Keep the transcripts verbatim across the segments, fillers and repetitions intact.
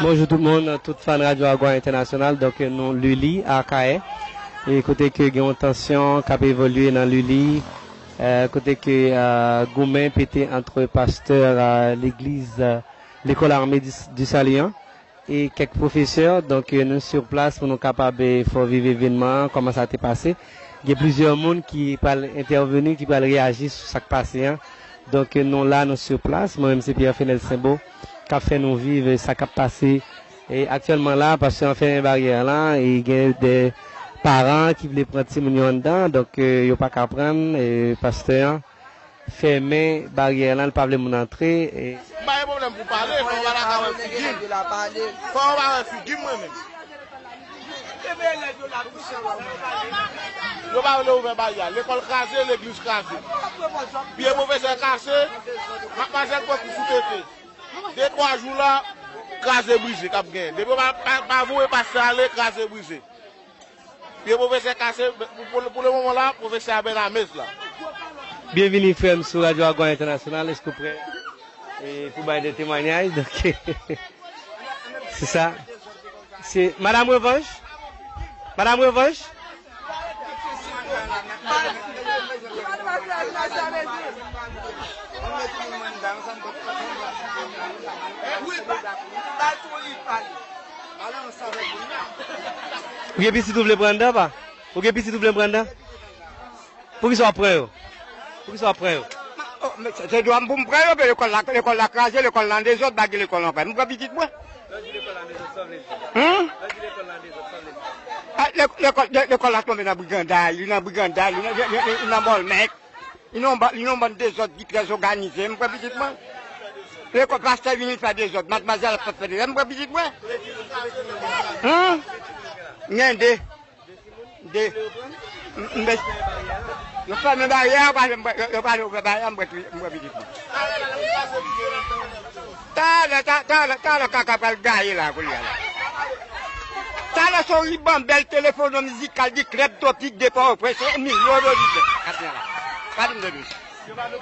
Bonjou tout moun, tout fan Radyo Agwa Entènasyonal. Donk, nou Lili, Akayè. E kote ke gen yon tansyon k ap evolye nan Lili. E kote ke, e, goumen pete ant pastè, e, legliz, e, lekòl ame di, di Sali an e kèk pwofesè. Donk, e, nou sou plas pou nou kapab, e, fè w viv evènman an, kòman sa te pase. Gen plizyè moun ki pral entèveni, ki pral reyaji sou sa k pase an. Donk, e, nou la, nou sou plas. Mwen menm, se Pierre Fenel Senbo k ap fè nou viv, e, sa k ap pase. E aktyèlman la, pastè an fèmen baryè la, e gen de paran ki vle pran timoun yo anndan, donk, e, yo pa ka pran, e, pastè an fèmen baryè la, li pa vle moun antre. E m pa gen pwoblèm pou pale, fò w pa ta ka wè figi m. Fò w pa wè figi m, mwen menm. Yo pa vle ouvè baryè a. Lekòl kraze, legliz kraze. Pye pwofesè kase, matmwazèl pran kou sou tete. De twa jou la, kraze brize k ap genyen. Depi yo pa, pa, pa voye pastè ale, kraze brize. Pye pwofesè kase, pou, pou, pou le moman la, pwofesè a bèl amèz la. Byenvini frè m sou Radyo Agwa Entènasyonal, èske w prè, e, pou bay de temwanyaj? Donk, se sa. Se Madam Revanche. Madam Revanche. Ou gen pitit ou vle pran anndan, pa? Ou gen pitit ou vle pran anndan? Poukisa w ap pran yo? Poukisa w ap pran yo? Oh, men se, se dwa m pou m pran yo, men lekòl la, lekòl la kraze, lekòl la an dezòd, pa gen lekòl ankò. M pran pitit mwen. Lè w di lekòl la an dezòd, sa w vle di? Humm? Lè w di lekòl la an dezòd, sa w vle di? Ah, lè, lekòl, lè, lekòl la tonbe nan briganday, li nan briganday, li nan, li, li, li, li nan bòlmèt. Li nan ba-, li nan bann dezòd ki trè òganize. M pran pitit mwen. Lekòl pastè vini fè dezòd, madmwazèl ap fè dezòd. M pran pitit mwen. Humm? Gen de. De. M, m, yo fèmen baryè a, yo pa, yo, yo pa ouvè baryè a, m pran, m pran pitit mwen. Talè, ta-, talè, talè kaka pral gaye la, kounye a la. Talè se yon ribanbèl telefono mizikal di Club Tropic de Pòtoprens, se milyon de lidè. Gade la. Gade m de dous. Yo pa vle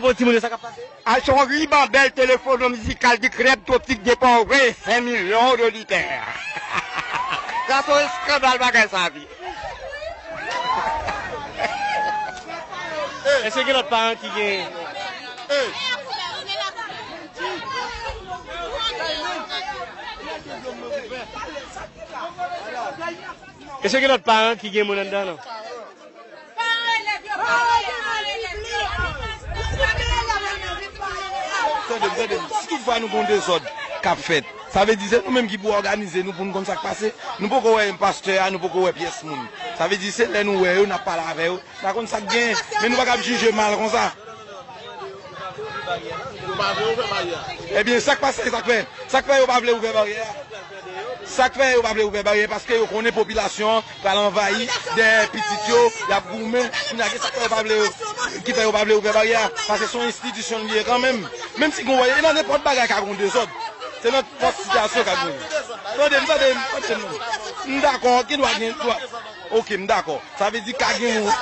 bon timoun yo, sa k ap pase? A, se yon ribanbèl telefono mizikal di Club Tropic de Pòtoprens, senk milyon de lidè. Sa se yon eskandal bagay sa, wi. Èske gen lòt paran ki gen? Èske gen lòt paran ki gen moun anndan, non? Tande m, tande m. Si toutfwa nou gon dezòd k ap fèt, sa vle di se nou menm ki pou òganize nou pou n konn sa k pase. Nou poko wè pastè a, nou poko wè pyès moun. Sa vle di se lè nou wè yo, n ap pale avè yo, n a konn sa k genyen. Men nou pa kab jije mal konsa. Yo pa vle ouvè baryè a. Ebyen, sa k pase, sa k fè? Sa k fè yo pa vle ouvè baryè a? Sa k fè yo pa vle ouvè baryè? Paske yo konnen popilasyon an pral anvayi dèyè pitit yo, y ap goumen. Kounye a, ki sa k fè yo pa vle, ki fè yo pa vle ouvè baryè a? Paske se yon enstitisyon li ye kanmenm. Menm si gon baryè, e nan nenpòt bagay ka gon dezòd. Se nan nenpòt sitiyasyon ka gon. Tande m, tande m, tande m. M dakò, gen dwa gen, dwa. Oke, m dakò. Sa vle di ka gen moun.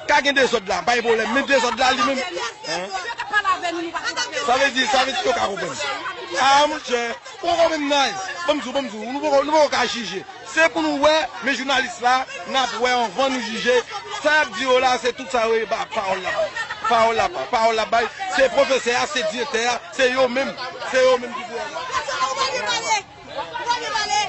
Ka gen dezòd la, pa gen pwoblèm, men dezòd la li menm. Hein? Sa vle di, sa vle di yo ka konprann. Ah, monchè, ou konprann nice. Ban m di w, ban m di w, nou poko, nou poko ka jije. Se pou nou wè, men jounalis la, n ap wè anvan nou jije. Sa y ap di yo la, se tout sa yo ye ba pawòl la. Pawòl la, pawòl la bay. Se pwofesè a, se direktè a, se yo menm. Se yo menm ki pou wè. Ou pa vle pale. Ou pa vle pale.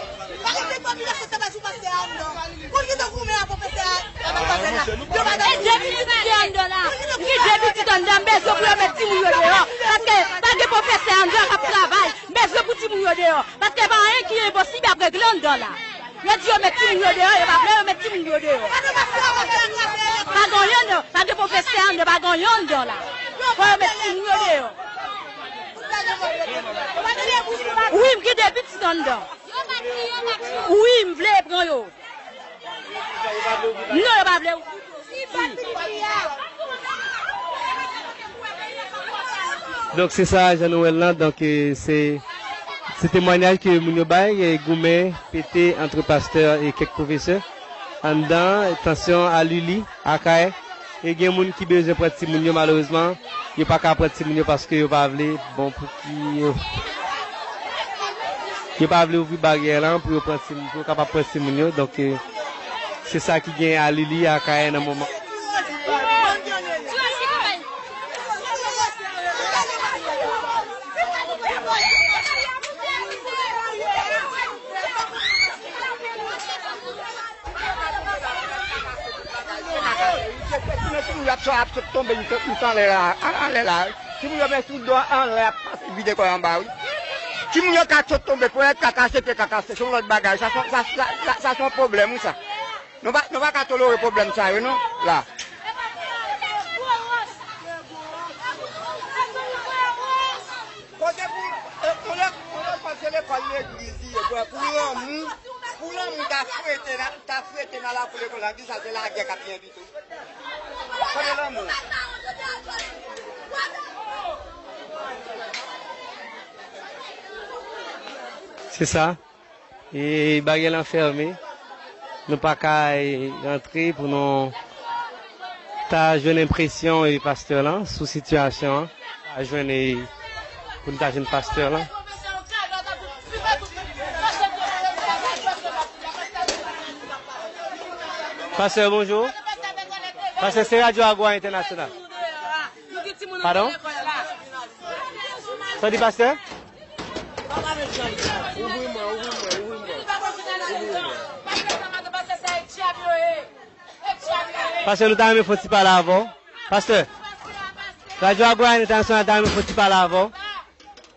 Pa kite popilasyon sa pa sou pastè a anndan. Pou l kite goumen a pwofesè a. E de pitit ki anndan la. M gen de pitit anndan, m bezwen pou yo met timoun yo deyò. Paske pa gen pwofesè anndan k ap travay. M bezwen pou timoun yo deyò. Paske pa anyen ki enposib y ap regle anndan la. Yo di yo met timoun yo deyò, yo pa vle yo met timoun yo deyò. Pa gen anyen non, pa gen pwofesè anndan, pa gen anyen anndan la. Fò yo met timoun yo deyò. Wi, m gen de pitit anndan. Wi, m vle pran yo. Non, yo pa vle. Donk, se sa, jan nou wè l lan. Donk, e, se, se temwanyaj ke moun yo bay, e, goumen pete ant pastè e kèk pwofesè anndan, tansyon a Lili, Akayè. E gen moun ki bezwen pran timoun yo, malerezman, yo pa ka pran timoun yo paske yo pa vle, bon, pou ki yo, yo pa vle ouvri baryè lan pou yo pran timoun, pou yo kapab pran timoun yo. Donk, eh, se sa ki gen a Lili, a Kayè nan moman. Timoun yo ap sot, ap sot tonbe, yo sot anlè la, anlè la. Timoun yo men sou do anlè, ap pase vide kò yo anba, wi. Timoun yo ka sot tonbe, ponyèt ka kase, pye ka kase, se yon lòt bagay. Sa, sa, sa, sa, sa, sa se yon pwoblèm, wi, sa. Nou pa, nou pa ka tolere pwoblèm sa yo, non, la. Kote pou, e, pou lè, pou lekòl, se lekòl legliz li ye, pou, pou lanmou, pou lanmou ta frete nan, ta frete nan lakou lekòl la, di sa se lagè k ap gen pito. Kote lanmou? Se sa. E baryè lan fèmen. Nou pa ka, e, rantre pou nou ta jwenn enpresyon, e, pastè lan sou sitiyasyon an. Pa jwenn, e, pou nou ta jwenn pastè lan. Pastè, bonjou. Pastè, se Radyo Agwa Entènasyonal. Padon? Sa w di, pastè? Pastè, nou ta renmen fè yon ti pale avè w. Pastè, Radyo Agwa Entènasyonal ta renmen fè yon ti pale avè w.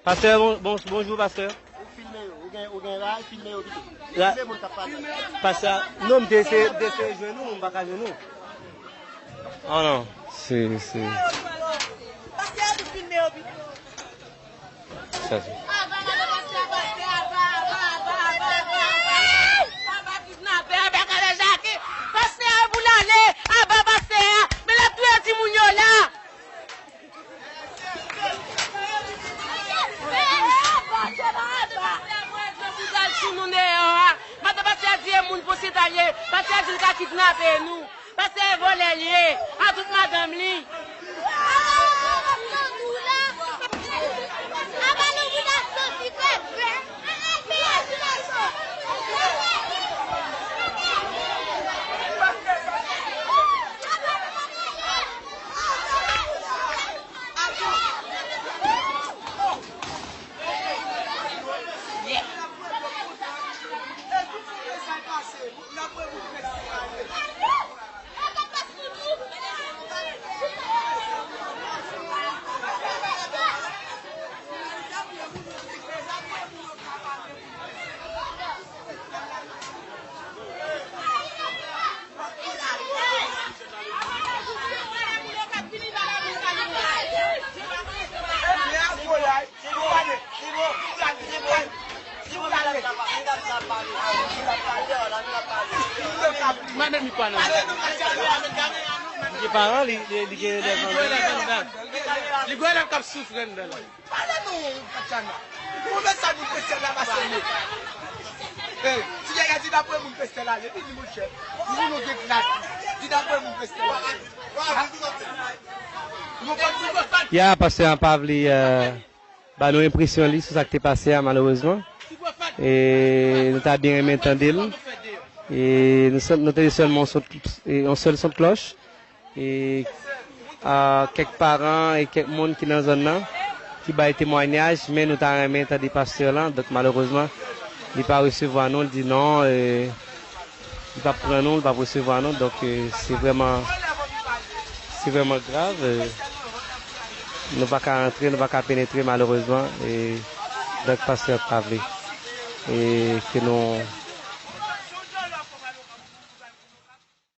Pastè, bon, bon, bonjou, pastè. Ou filme yo, ou gen, ou gen ray, filme yo pito. Filme moun k ap pale. Pastè, non, m te eseye, m te eseye jwenn ou, m pa ka jwenn ou. Oh non, se, se. Sa se. Pastè a pou l ale, aba pastè a, men l ap touye timoun yo la. Madan pastè a di e moun poseda l ye, pastè a di l ka kidnape nou, pastè a vòlè l ye, a tout madanm li. Mande mikwo a nan men. Li gen paran, li, li, li gen elèv anndan. Li gen elèv k ap soufri anndan la. Pale non, Tatiana. Ou konn sa moun prese la pase yo. Hey, ti nèg la di dapre moun prese la, li di monchè. Moun nou gen gras. Di dapre moun prese la. Ya, pastè an pa vle, euh, ba nou enpresyon li sou sa k te pase a, malerezman. E nou ta byen renmen tande l. E nou, nou tande sèlman yon son, e yon sèl son klòch. E, a, kèk paran e kèk moun ki nan zòn nan ki bay temwayaj, men nou ta renmen tande pastè lan. Donk, malerezman, li pa resevwa nou, li di non, e, li p ap pran nou, li p ap resevwa nou. Donk, e, se vrèman, se vrèman grav. E, nou pa ka rantre, nou pa ka penetre, malerezman. E, donk, pastè pa vle, e, ke nou